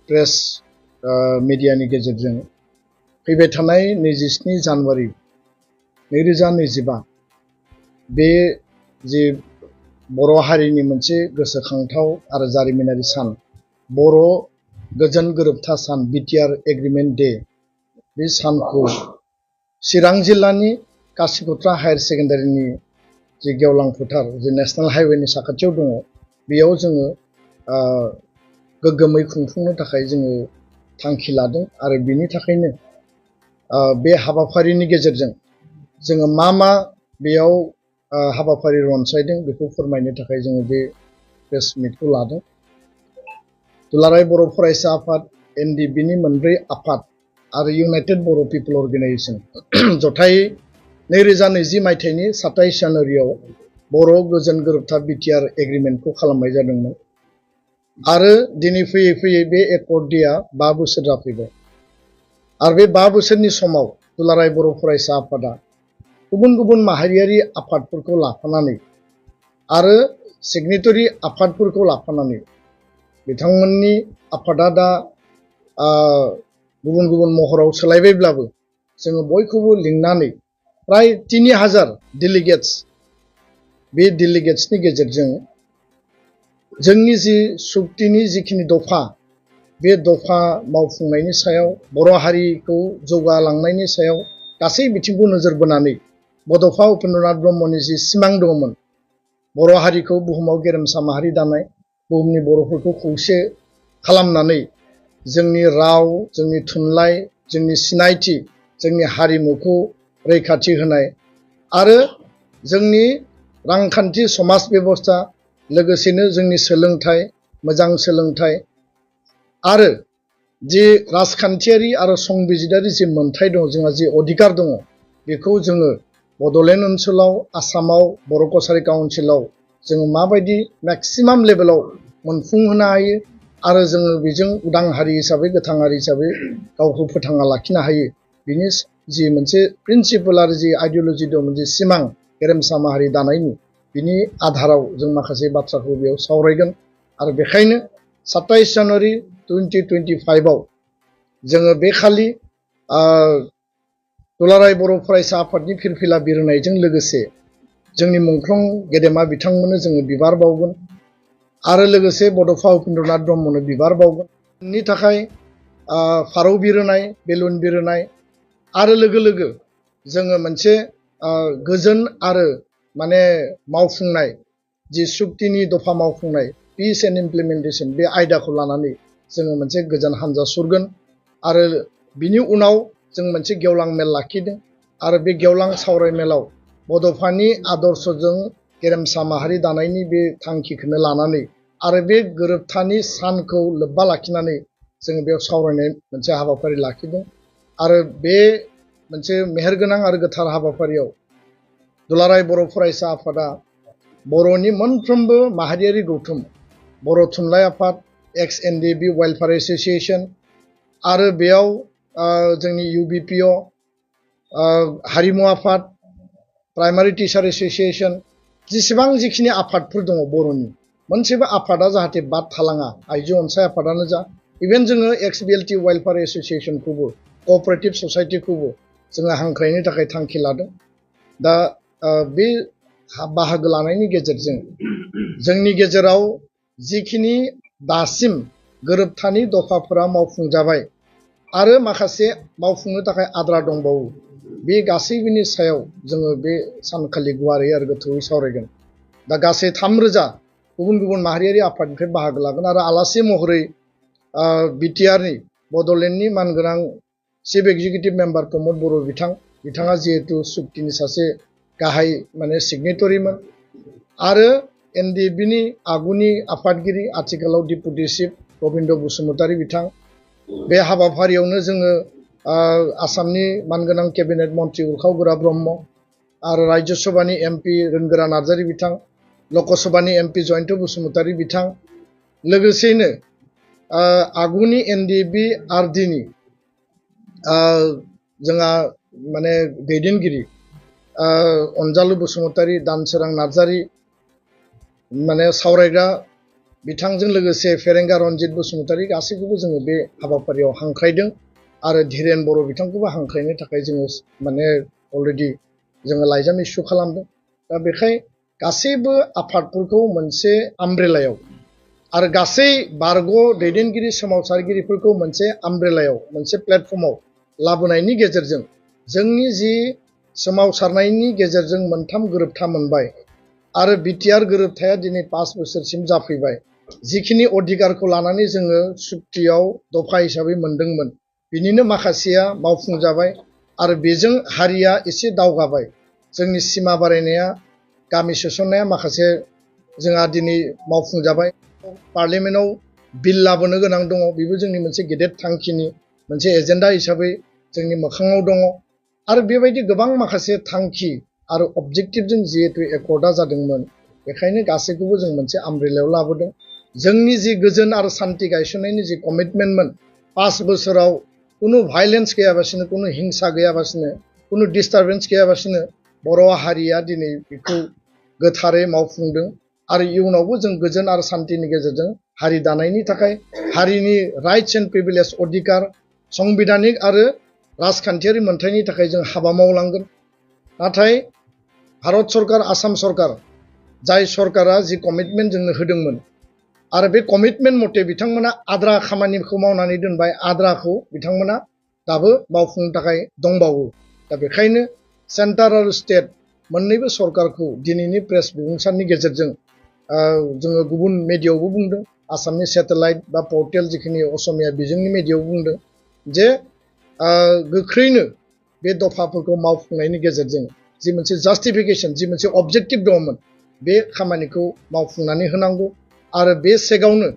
Press मिडियानि गेजेरजों फैबाय थानाय 27 जानुवारि 2025 बे जे बर' हारिनि मोनसे गोसोखांथाव आरो जारिमिनारि सान बर' गोजोन गोरोबथा सान बिटिआर एग्रीमेंट डे बे सानखौ चिरां जिल्लानि कासिकत्रा हायार सेकेन्डारिनि जे गेवलां फोथार जे नेशनेल हाइवेनि साखाथियाव दङ बेयाव जोङो गोग्गोमै खुंफुंनो थाखाय जोङो थांखि लादों आरो बिनि थाखायनो बे हाबाफारिनि गेजेरजों जोङो मा बेयाव हाबाफारि रनसायदों बेखौ फोरमायनो थाखाय जोङो बे प्रेस मिटखौ लादों। दुलाराय बर' फरायसा आफाद एनडिबिनि मोनब्रै आफाद आरो इउनाइटेड बर' पिपल अर्गेनाइजेशन जथायै 2020 मायथाइनि 27 जानुवारियाव बर' गोजोन गोरोबथा बिटिआर एग्रीमेंटखौ खालामनाय जादोंमोन आरो दिनै फैयै फैयै बे एकर्ड डेआ 5 बोसोर जाफैबाय आरो बे 5 बोसोरनि समाव दुलाराय बर' फरायसा आफादा गुबुन गुबुन माहारियारि आफादफोरखौ लाफानानै आरो सिगनेटरि आफादफोरखौ लाफानानै बिथांमोननि आफादा दा गुबुन गुबुन महराव सोलायबायब्लाबो जोङो बयखौबो लिंनानै प्राय 3000 डेलिगेट्स बे डेलिगेट्सनि गेजेरजों जोंनि जि सुक्तिनि जिखिनि दफा बे दफा मावफुंनायनि सायाव बर' हारिखौ जौगालांनायनि सायाव गासै बिथिंखौ नोजोर बोनानै बड'फा उपेन्द्रनाथ ब्रह्मनि जि सिमां दङमोन बर' हारिखौ बुहुमाव गेरेमसा माहारि दानाय बुहुमनि बर'फोरखौ खौसे खालामनानै जोंनि राव जोंनि थुनलाइ जोंनि सिनायथि जोंनि हारिमुखौ रैखाथि होनाय आरो जोंनि रांखान्थि समाज बेबस्था लोगोसेनो जोंनि सोलोंथाइ मोजां सोलोंथाइ आरो जि राजखान्थियारि आरो संबिजिदारि जि मोनथाय दङ जोंहा जि अधिकार दङ बेखौ जोङो बड'लेण्ड ओनसोलाव आसामाव बर' कसारि काउन्सिलाव जोङो माबायदि मेक्सिमाम लेभेलाव मोनफुंहोनो हायो आरो जोङो बेजों उदां हारि हिसाबै गोथां हारि हिसाबै गावखौ फोथांना लाखिनो हायो बिनि जि मोनसे प्रिन्सिपल आरो जि आइडिय'लजि दं जि सिमां गेरेमसा माहारि दानायनि बिनि आधाराव जों माखासे बाथ्राखौ बेयाव सावरायगोन आरो बेखायनो 27 जानुवारि 2025 जोङो बे खालि दुलाराय बर' फरायसा आफादनि फिरफिला बिरहोनायजों लोगोसे जोंनि मुंख्लं गेदेमा बिथांमोननो जोङो बिबार बावगोन आरो लोगोसे बड'फा उपेन्द्रनाथ ब्रह्मनो बिबार बावगोन नि थाखाय फारौ बिरहोनाय बेलुन बिरहोनाय आरो लोगो लोगो जोङो मोनसे गोजोन आरो माने मावफुंनाय जि सुक्तिनि दफा मावफुंनाय पिस एन्ड इमप्लिमेन्टेसन बे आयदाखौ लानानै जोङो मोनसे गोजोन हान्जा सुरगोन आरो बिनि उनाव जों मोनसे गेवलां मेल लाखिदों आरो बे गेवलां सावराय मेलाव बड'फानि आदर्शजों गेरेमसा माहारि दानायनि बे थांखिखौनो लानानै आरो बे गोरोबथानि सानखौ लोब्बा लाखिनानै जोङो बेयाव सावरायनाय मोनसे हाबाफारि लाखिदों आरो बे मोनसे मेहेरगोनां आरो गोथार हाबाफारियाव दुलाराय बर' फरायसा आफादा बर'नि मोनफ्रोमबो माहारियारि गौथुम बर' थुनलाइ आफाद एक्स एनडिबि वेलफेयार एस'सिएशन आरो बेयाव जोंनि इउबिपिअ हारिमु आफाद प्राइमारि टिचार एस'सिएशन जेसेबां जिखिनि आफादफोर दङ बर'नि मोनसेबो आफादा जाहाथे बाद थालाङा आइजो अनसाय आफादानो जा इभेन जोङो एक्स बिएलटि वेलफेयार एस'सिएशनखौबो कअपारेटिभ ससाइटिखौबो जोङो हांख्रायनो थाखाय थांखि लादों दा बे बाहागो लानायनि गेजेरजों जोंनि गेजेराव जिखिनि दासिम गोरोबथानि दफाफोरा मावफुंजाबाय आरो माखासे मावफुंनो थाखाय आद्रा दंबावो बे गासैबोनि सायाव जोङो बे सानखालि गुवारै आरो गोथौयै सावरायगोन दा गासै 3000 गुबुन गुबुन माहारियारि आफादनिफ्राय बाहागो लागोन आरो आलासि महरै बिटिआरनि बड'लेण्डनि मानगोनां चिफ एक्जिकिउटिभ मेम्बार प्रमद बर' बिथाङा जिहेतु सुक्तिनि सासे गाहाय माने सिगनेटरिमोन आरो एनडिबिनि आगुनि आफादगिरि आथिखालाव डिपुटि चिफ रबिन्द्र बसुमतारी बिथां बे हाबाफारियावनो जोङो आसामनि मानगोनां केबिनेट मन्त्रि उरखाव गोरा ब्रह्म आरो राज्य सभानि एमपि रोनगोरा नार्जारी बिथां लकसभानि एमपि जयन्त बसुमतारी बिथां लोगोसेनो आगुनि एनडिबि आरडिनि जोंहा माने दैदेनगिरि अनजालु बसुमतारी दानसोरां नार्जारी माने सावरायग्रा बिथांजों लोगोसे फेरेंगा रनजित बसुमतारी गासैखौबो जोङो बे हाबाफारियाव हांख्रायदों आरो धीरेन बर' बिथांखौबो हांख्रायनो थाखाय जोङो माने अलरेडि जोङो लाइजाम इस्यु खालामदों। दा बेखाय गासैबो आफादफोरखौ मोनसे आमब्रेलायाव आरो गासै बारग' दैदेनगिरि सोमावसारगिरिफोरखौ मोनसे आमब्रेलायाव मोनसे प्लेटफर्माव लाबोनायनि गेजेरजों जोंनि जि सोमावसारनायनि गेजेरजों मोनथाम गोरोबथा मोनबाय आरो बिटिआर गोरोबथाया दिनै 5 बोसोरसिम जाफैबाय। जिखिनि अधिकारखौ लानानै जोङो सुक्तियाव दफा हिसाबै मोनदोंमोन बिनिनो माखासेया मावफुंजाबाय आरो बेजों हारिया एसे दावगाबाय। जोंनि सिमा बारायनाया गामि सोसननाया माखासे जोंहा दिनै मावफुंजाबाय। पार्लियामेन्टआव बिल लाबोनो गोनां दङ, बेबो जोंनि मोनसे गेदेर थांखिनि मोनसे एजेन्डा हिसाबै जोंनि मोखाङाव दङ आरो बेबायदि गोबां माखासे थांखि आरो अबजेक्टिभजों जिहेतु एकर्डा जादोंमोन बेखायनो गासैखौबो जों मोनसे आमब्रेलायाव लाबोदों। जोंनि जि गोजोन आरो सान्थि गायसननायनि जि कमिटमेन्टमोन 5 बोसोराव कुनु भाइलेन्स गैयाबासिनो कुनु हिंसा गैयाबासिनो कुनु डिस्टारबेन्स गैयाबासिनो बर' हारिया दिनै बेखौ गोथारै मावफुंदों आरो इयुनावबो जों गोजोन आरो सान्थिनि गेजेरजों हारि दानायनि थाखाय हारिनि राइट्स एन्ड प्रिभिलेज अधिकार संबिधानिक आरो राजखान्थियारि मोनथायनि थाखाय जों हाबा मावलांगोन। नाथाय भारत सरकार आसाम सरकार जाय सरकारा जि कमिटमेन्ट जोंनो होदोंमोन आरो बे कमिटमेन्ट मथे बिथांमोना आद्रा खामानिखौ मावनानै दोनबाय, आद्राखौ बिथांमोना दाबो मावफुंनो थाखाय दंबावो। दा बेखायनो सेन्टार आरो स्टेट मोननैबो सरकारखौ दिनैनि प्रेस बिबुंसारनि गेजेरजों जोङो गुबुन मेडियायावबो बुंदों, आसामनि सेटेलाइट बा पर्टेल जिखिनि असमिया बिजोंनि मेडियायाव बुंदों जे गोख्रैनो बे दफाफोरखौ मावफुंनायनि गेजेरजों जि मोनसे जास्टिफिकेसन जि मोनसे अबजेक्टिभ दङमोन बे खामानिखौ मावफुंनानै होनांगौ आरो बे सेगावनो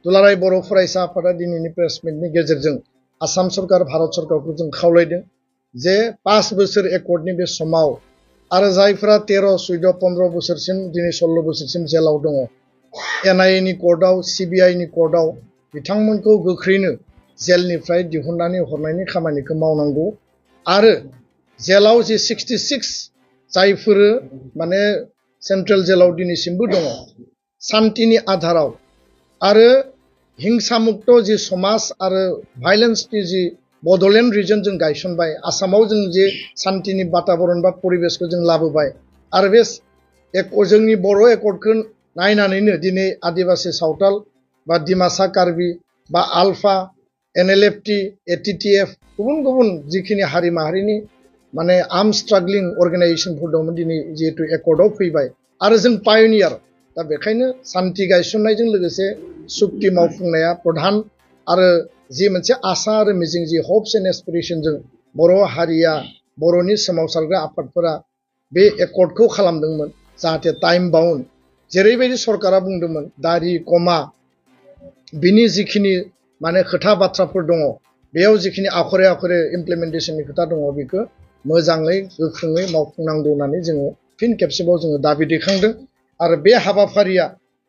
दुलाराय बर' फरायसा आफादा दिनैनि प्रेस मिटनि गेजेरजों आसाम सरकार भारत सरकारखौ जों खावलायदों जे 5 बोसोर एकर्डनि बे समाव आरो जायफोरा 13, 14, 15 बोसोरसिम दिनै 16 बोसोरसिम जेलाव दङ NIA नि कर्टआव CBI नि कर्टआव बिथांमोनखौ गोख्रैनो जेलनिफ्राय दिहुननानै हरनायनि खामानिखौ मावनांगौ आरो जेलाव जे 66 जायफोर माने सेन्ट्रेल जेलाव दिनैसिमबो दङ सान्तिनि आधाराव आरो हिंसा मुक्त जि समाज आरो भाइलेन्सनि जि बड'लेण्ड रिजन जों गायसनबाय, आसामाव जों जे सान्तिनि बाताबरन बा परिबेसखौ जों लाबोबाय आरो बे जोंनि बर' एकर्डखौ नायनानैनो दिनै आदिबासि सावथाल बा डिमासा कार्बि बा आलफा NLFT ATTF गुबुन गुबुन जिखिनि हारि माहारिनि माने आर्म स्ट्रागलिं अर्गानाइजेशनफोर दंमोन दिनै जिहेतु एकर्डआव फैबाय आरो जों पायनियार। दा बेखायनो सान्ति गायसननायजों लोगोसे सुक्ति मावफुंनाया प्रधान आरो जि मोनसे आसा आरो मिजिं जि हप्स एन्ड एसपिरेशनजों बर' हारिया बर'नि सोमावसारग्रा आफादफोरा बे एकर्डखौ खालामदोंमोन जाहाथे टाइम बाउन्ड जेरैबायदि सरकारा बुंदोंमोन दारि कमा बिनि जिखिनि माने खोथा बाथ्राफोर दङ बेयाव जिखिनि आखरे आखरे इमप्लिमेन्टेशननि खोथा दङ बेखौ मोजाङै गोख्रोङै मावफुंनांगौ होननानै जोङो फिन खेबसेबाव जोङो दाबि दैखांदों आरो बे हाबाफारिया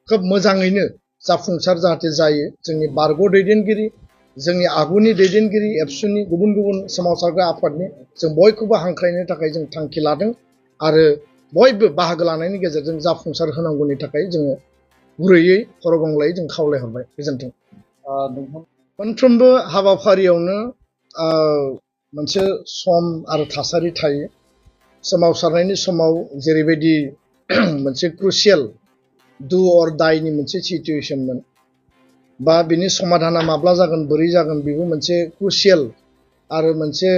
खोब मोजाङैनो जाफुंसार जाहाथे जायो। जोंनि बारग' दैदेनगिरि जोंनि आगुनि दैदेनगिरि एबसुनि गुबुन गुबुन सोमावसारग्रा आफादनि जों बयखौबो हांख्रायनो थाखाय जों थांखि लादों आरो बयबो बाहागो लानायनि गेजेरजों जाफुंसार होनांगौनि थाखाय जोङो गुरैयै खर' गंग्लायै जों खावलायहरबाय। गोजोन्थों। मोनफ्रोमबो हाबाफारियावनो मोनसे सम आरो थासारि थायो। सोमावसारनायनि समाव जेरैबायदि मोनसे क्रुसियेल डु अर डाइनि मोनसे सिचुवेशनमोन बा बिनि समाधाना माब्ला जागोन बोरै जागोन बेबो मोनसे क्रुसियेल आरो मोनसे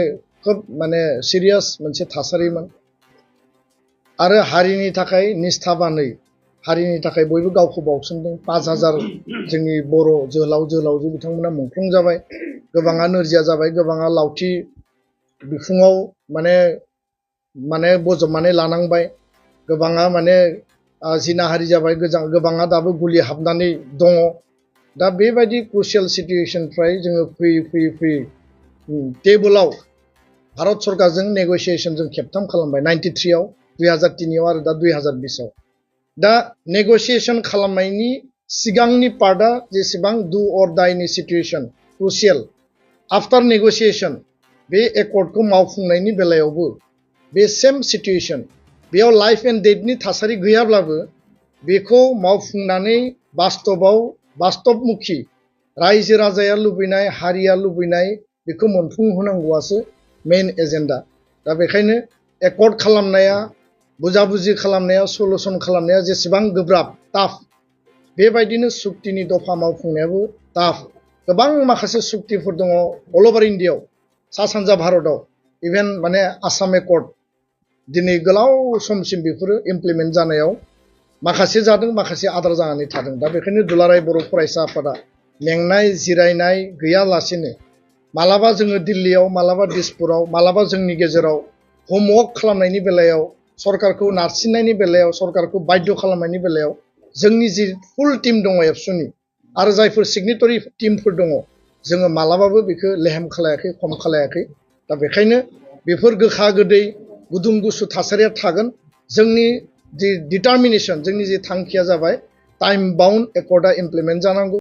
खोब माने सिरियास मोनसे थासारिमोन आरो हारिनि थाखाय निस्थाबानै हारिनि थाखाय बयबो गावखौ बावसोमदों। 5000 जोंनि बर' जोहोलाव जोहोलावजो बिथांमोना मुंख्लं जाबाय, गोबाङा नोरजिया जाबाय, गोबाङा लावथि बिखुङाव माने बजबनानै लानांबाय, गोबाङा माने जिनाहारि जाबाय, गोबाङा दाबो गुलि हाबनानै दङ। दा बेबायदि क्रुसियेल सिचुवेशननिफ्राय जोङो फैयै टेबोलाव भारत सरकारजों नेगसिएशन जों खेबथाम खालामबाय 93आव 2003आव आरो दा 2020आव। दा नेगसिएशन खालामनायनि सिगांनि पार्टआ जेसेबां डु अर डाइनि सिचुवेशन क्रुसियेल आफ्टार नेगसिएशन बे एकर्डखौ मावफुंनायनि बेलायावबो बे सेम सिचुवेशन बेयाव लाइफ एन्ड डेथनि थासारि गैयाब्लाबो बेखौ मावफुंनानै बास्तबाव बास्तबमुखी रायजो राजाया लुबैनाय हारिया लुबैनाय बेखौ मोनफुंहोनांगौआसो मेइन एजेन्डा। दा बेखायनो एकर्ड खालामनाया बुजाबुजि खालामनाया सलुसन खालामनाया जेसेबां गोब्राब टाफ बेबायदिनो सुक्तिनि दफा मावफुंनायाबो टाफ। गोबां माखासे सुक्तिफोर दङ अल ओभार इन्डियायाव सा सानजा भारताव इभेन माने आसाम एकर्ड दिनै गोलाव समसिम बेफोरो इमप्लिमेन्ट जानायाव माखासे जादों माखासे आद्रा जानानै थादों। दा बेखायनो दुलाराय बर' फरायसा आफादा मेंनाय जिरायनाय गैयालासेनो मालाबा जोङो दिल्लीयाव मालाबा दिसपुराव मालाबा जोंनि गेजेराव हमवर्क खालामनायनि बेलायाव सरकारखौ नारसिननायनि बेलायाव सरकारखौ बाध्य खालामनायनि बेलायाव जोंनि जि फुल टीम दङ एबसुनि आरो जायफोर सिगनेटरि टीमफोर दङ जोङो मालाबाबो बेखौ लेहेम खालायाखै खम खालायाखै। दा बेखायनो बेफोर गोखा गोदै गुदुं गुसु थासारिया थागोन। जोंनि जि डिटारमिनेसन जोंनि जि थांखिया जाबाय टाइम बाउन्ड एकर्डआ इमप्लिमेन्ट जानांगौ।